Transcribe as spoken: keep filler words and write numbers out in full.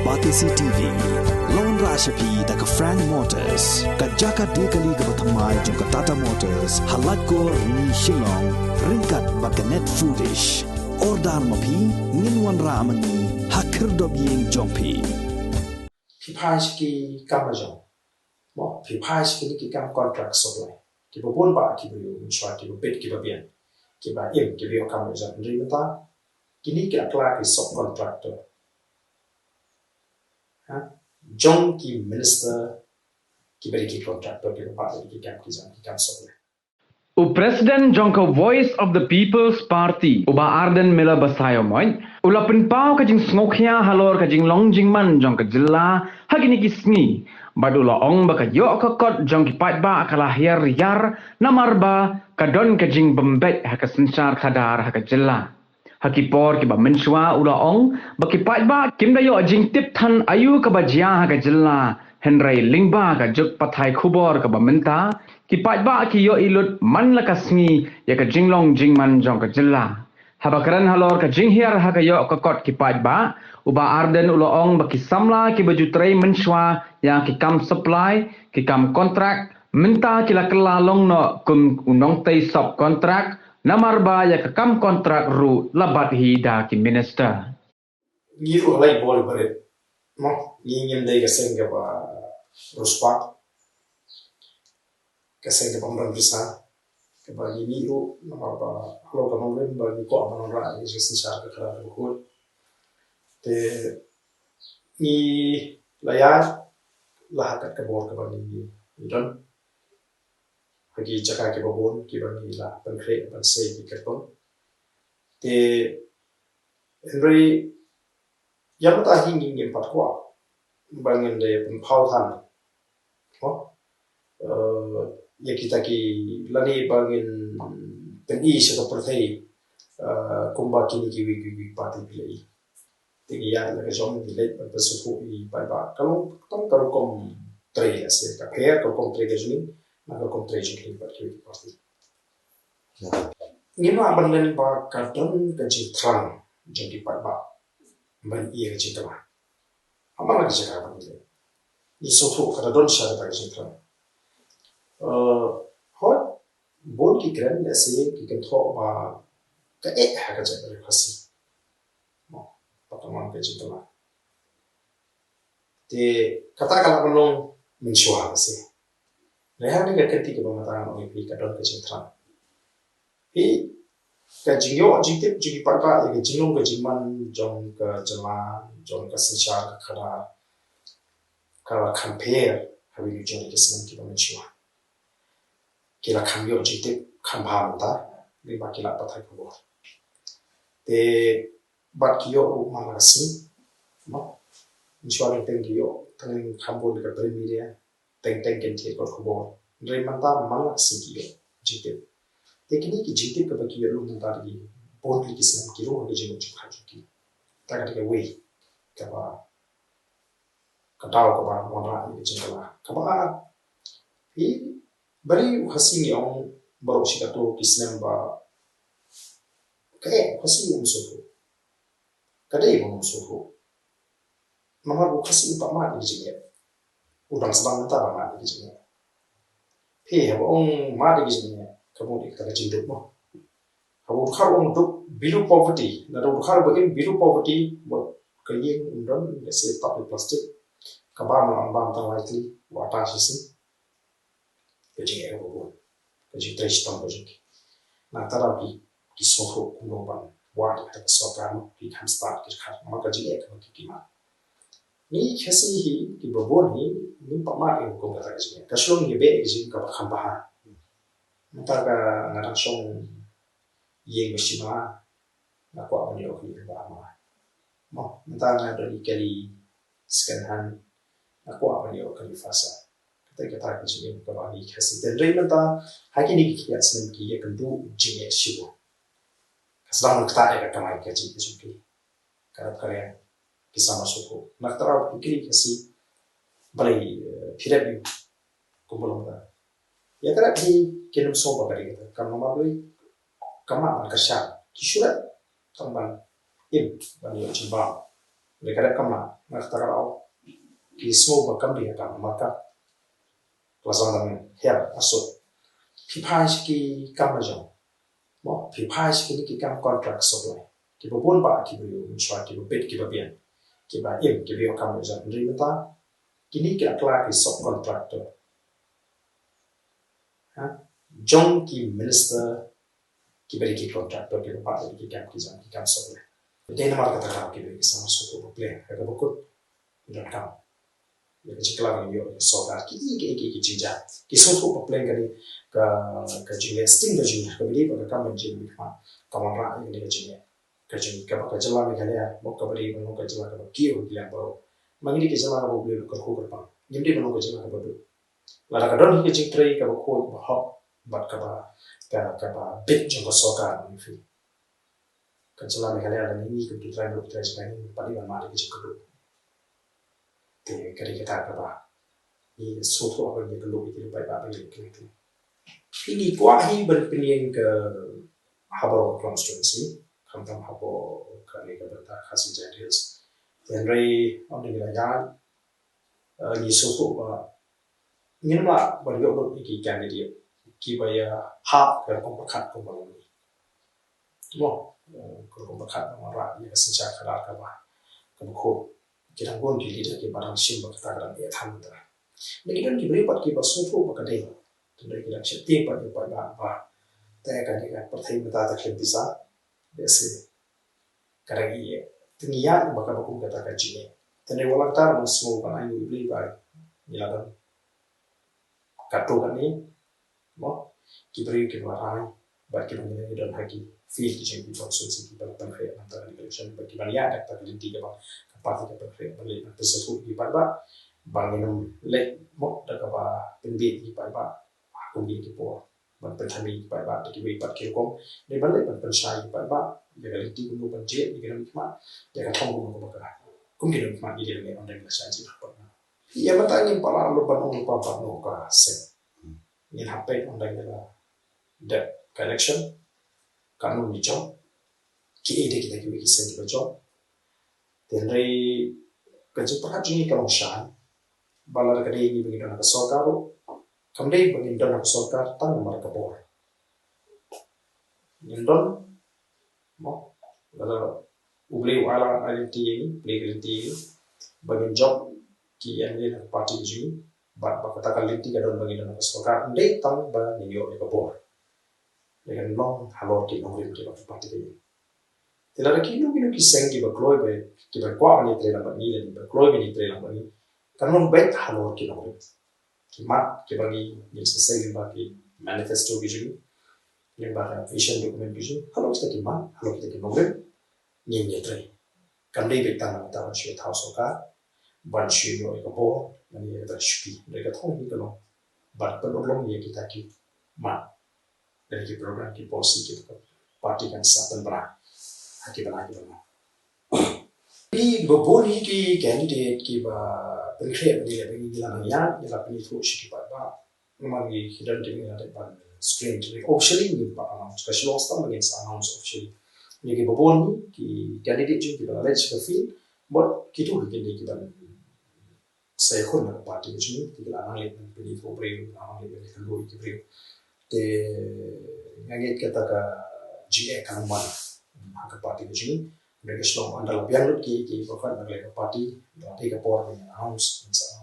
Batesi T V la wanrah sha phi da ka Frank Motors, ka jaka die kali kaba thymmai jong ka Tata Motors, ha Laitkor, Rni, Shillong, ryngkat bad ka Net Foodish. Order ma phi, ngin wanrah ma ngi ha khyrdop ïing jong phi. Phi phai sha ki kam la jong. Mo, phi phai sha kine ki kam contract supply. Kiba bun bah kiba ïoh mynshuwa, kiba bit kiba biang. Kiba im, kiba ïoh kam la jong. Hynrei mynta kine ki la kylla ki subcontractor. Ha? Jong ki minister kiba dei ki contractor kiba pynpaw ïa ki kam ki jong ki kam supply. U President jong ka Voice of the People's Party, u Bah Ardent Miller Basaiawmoit, u la pynpaw ka jingsngewkhia halor ka jinglong jingman jong ka jylla ha kine ki sngi. Bad u la ong ba ka ïoh ka kot jong ki paidbah ka la hiar hiar namar ba ka don ka jingbym beit ha ka synshar khadar ha ka jylla. Ha ki por kiba mynshuwa u la ong ba ki paidbah kim da ïoh jingtip than aïu kaba jia ha ka jylla, hynrei lyngba ka juk pathai khubor kaba mynta, ki paidbah ki ïohi lut man la ka sngi ïa ka jinglong jingman jong ka jylla. Haba kren halor ka jinghiar ha ka ïoh ka kot ki paidbah, u Bah Ardent u la ong ba ki samla kiba ju trei mynshuwa ïa ki kam supply, ki kam contract, mynta ki la kylla long noh kum u nongtei subcontract, namar ba ïa ka kam contract ruh la bat hi da ki minister. Ngi ruh ha Laitkor barit. Mo, ngi ngim dei ka seng kaba riewspah, ka seng kaba ym don pisa, kaba ngi mih ruh namar ba halor ka nongrim ba ngi kwah ban wanrah ïa ka jingsynshar ka khadar kaba khuid. Te ngi la ïaid la ha kat ka bor kaba ngi don ha ki jaka kiba bun kiba ngi la pynkhreh ban sei ki kyrtong. Te hynrei ïa mynta hi ngi ngim pat kwah ba ngin da pynpaw than, mo, eh, ïa kita ki, lane ba ngin pyni sha ka pyrthei, eh, kumba kine kiwei kiwei ki party ki la i. Te ngi ïaid la ka jong, ngi leit ban pynsngewthuh ïa i paidbah. Ka long tang ka rukom trei, lehse ka pher ka rukom trei ka jong ngi na ka rukom trei jong kine pat kiwei ki party. Ngim lah ban len ba ka don ka jingthrang jong ki paidbah ban ïa ka jingkylla. Ha man la ka jaka ban ïa, ngi sngewthuh ka da don sha kata ka jingthrang. Eh, hooid, bun ki kren, lehse ki kynthoh ba ka eh ha ka jaitbynriew Khasi. Mo, ba ka mon ka jingkylla. Te kata ka lah ban long mynshuwa lehse. Hynrei ha kane ka kynti kaba mynta ngan ong ïa phi ka don ka jingthrang. Phi, ka jingïoh jingtip jong ki paidbah ïa ka jinglong ka jingman jong ka jylla, jong ka synshar ka khadar, ka la kham pher ha kawei na jong ki snem kiba mynshuwa. Ki la kham ïoh jingtip kham bha mynta lyngba ki lad pathai khubor. Te bad ki ïoh ruh man la ka sngi, mo. Mynshuwa teng teng ki ïoh, teng teng kham bun ka print media, teng teng kin thied kot khubor. Hynrei mynta man la ka sngi ki ïoh jingtip. Te kine ki jingtip kaba ki ïoh ruh mynta, ki bun ki snem ki rung ha ka jingmut jingpyrkhat jong ki. Kata ka dei kawei kaba, ka daw kaba wanrah ïa ka jingkylla. Kaba ar, phi, balei u Khasi ngi ong baroh shi kato ki snem ba ka eh u Khasi um sngewthuh? Ka dei ba um sngewthuh namar u Khasi um pat mad ïa ka jingeh. U dang sdang mynta ba mad ïa ka jingeh. Phi, haba ong mad ïa ka jingeh, ka mut ïa kata ka jingduk, mo. Haba u dkhar u ong duk below poverty, lada u dkhar ba im below poverty, ba ka ïing um don, lehse tap ïa plastik, ka bam la ong bam tang lai tylli, wat shisien. Ka jingeh kaba bun, ka jingtrei shitom ka jong ki. Nangta da ki, ki sngewthuh kumno ban wad ïa ka sorkar, ki kham stad ki dkhar namar ka jingeh kaba ki, ki mad. Ngi Khasi hi, kiba bun hi, ngim pat mad ïa ka hukum kata ka jingeh. Ka shlur ngi beh ïa ka jingim kaba kham bha. Mynta ka nga dang shong ïing ba shima, nga kwah ban ïoh ka ïing kaba kham bha. Mo, mynta nga don ïa kali second hand, nga kwah ban ïoh kali first hand. Kata, kata ka jingim kaba ngi Khasi. Te hynrei mynta ha kine ki khyndiat snem ki ïakynduh jingeh shibun. Ka sdang ktah ïa ka kamai kajih ka jong ki. Ka rep ka riang, ki samla sngewthuh. Na ka daw ki kri Khasi, balei, eh, phi rep ïa u, kumba long ka. Ïa ka rep hi kin ym sngew ba ka dei kata. Kam namar balei, ka mad ban kyrshan. Ki shu rep tang ban im, ban ïoh jingbam. Hynrei ka dep kam lah, na kata ka daw ki sngew ba kam dei ka kam, namar ka la sdang ban hiar asut. Phi phai sha ki kam la jong, mo, phi phai sha kine ki kam contract supply, kiba bun bah ki briew mynshuwa kiba bit kiba biang, kiba im, kiba ïoh kam la jong. Hynrei mynta kine ki la kylla ki subcontractor, ha, jong ki minister, kiba dei ki contractor, kiba pynpaw ki kam, ki jam ki kam supply. Dei namar kata ka daw kiba dei ki samla sngewthuh ba pleng, ha kaba kut ki donkam ïa ka jingkylla ban ïoh ïa ka sorkar, ki, ki, ki, ki jingjia, ki sngewthuh ba pleng kane ka, ka jingleh sting ka jong ngi, kaba dei ba ka kam ban jingmihkhmat ka wanrah ïa kane ka jingleh. Ka jing, kaba ka jylla Meghalaya, mo, kaba dei ban long ka jylla kaba kiew ha ki liang baroh. Ma ngi dei ka jylla kaba U Blei u la kyrkhu kyrpang. Ngim dei ban long ka jylla kaba duk. Lada ka don hi ka jingtrei kaba khuid, ba hok, bad kaba, ka, kaba bit jong ka sorkar, ma ngi, phi, ka jylla Meghalaya lane ngi kum ki trai, ki trai jong ngi, ngim pat dei ban mad ïa ka jingkyrduh. Te ka dei kata kaba ngi sngewthuh ba ngi kyrduh ïa ki paidbah ba ngi leh kane. Phi, ngi kwah hi ban pynïeng ka ha baroh constituency, khamtam ha baroh kane ka bynta Khasi Jaintia Hills. Hynrei ynda ngi la ïaid, eh, ngi sngewthuh ba ngim lah ban ïoh lut ïa ki candidate kiba ïahap ka rukom pyrkhat kumba long ngi. Mo, eh, ka rukom pyrkhat ba wanrah ïa ka synshar khadar kaba, kaba khuid. Ki dang bun ki leader kiba dang shim ba kata ka dang eh than mynta. Hynrei ki don ki briew pat kiba sngewthuh ba ka dei. Hynrei ki dang sheptieng pat ïa u paidbah ba te kane ka pyrthei mynta te khlem pisa. Te shisha ka dang ïa, te ngi ïaid ba kaba kum kata ka jingeh. Te hynrei wat la kata ruh nga sngew ban ai nguh ïa U Blei ba ngi la don katto katne, mo, ki briew kiba la rai bad kiba ngi la ïadon ha ki field ki jong ki constituency kiba la pynkhreh na kata ka election, bad kiba la ïaid da kata ka lynti kaba ka party ka pynkhreh ban leit ban pynsngewthuh ïa ki paidbah ba ngin ym leit, mo, da kaba pynbiej ïa ki paidbah ha kum kine ki por, ban pynthame ïa ki paidbah da kiwei pat ki rukom, ne ban leit ban pynshai ïa ki paidbah ïa ka lynti kumno ban jied ïa ki nongmihkhmat, ïa ka thong kumno kaba ka, kum ki nongmihkhmat ïa ki nongmihkhmat ynda ki la shah jied ha parliament. Ïa mynta ngim pat lah ruh ban ong lypa pat noh ka seng. Ngin hap peit ynda ngi la dep ka election, katno ngi jop, kiei de kita kiwei ki seng kiba jop. Te hynrei ka jingpyrkhat jong ngi ka long shai ba lada ka dei ngi ba ngin don ha ka sorkar ruh, kam dei ba ngin don ha ka sorkar tang namar ka bor. Ngin don, mo, lada U Blei u ai la ka lynti ïa ngi, Blei ka lynti ïa ngi ba ngin jop ki M L A na ka party ka jong ngi, bad ba kata ka lynti ka don ba ngin don ha ka sorkar, ym dei tang ba ngin ïoh ïa ka bor. Ïa kan long halor ki nongrim kiba ka party ka ïeng. Te lada kino kino ki seng kiba kloi ba, kiba kwah ban ïatrei lang bad ngi lane ba kloi ban ïatrei lang bad ngi, kan long beit halor ki nongrim. Ki mat kiba ngi, ngin sa sei lyngba ki manifesto ki jong ngi, lyngba ka vision document ki jong ngi, halor kita ki mat, halor kita ki nongrim ngin ïatrei. Kam dei beit tang na ka bynta ban shu ïa thaw sorkar, ban shu ïoh ïa ka bor, ban ïoh ïa ka shuki. Hynrei ka thong hi ka long ban pynurlong ïa kita ki mat, lane ki program, ki policy kiba ka party kan sa pynbna ha ki bnai kiba long. Phi, kiba bun hi ki candidate kiba pynkhreh ba ngi leh ba ngi la nang ïaid, ngi la pynithuh sha ki paidbah. Namar ngi, ki don kiba ngi la dep ban screen. Te officially ngim pat announce, ka shlong stam ba ngin sa announce officially. Ngi, kiba bun hi ki candidate jong ngi kiba la leit sha ka field, bad kito hi kine kiba sa ïakhun na ka party ka jong ngi, te ki la nang leit ban pynithuh briew, la nang leit ban ïakynduh ïa ki briew. Te nga ngeit kata ka jingeh kan ym wan ha ka party ka jong ngi. Hynrei ka shlong ynda la biang lut ki, kiba khot na ka liang ka party, la dei ka por ba ngin announce, ngin sa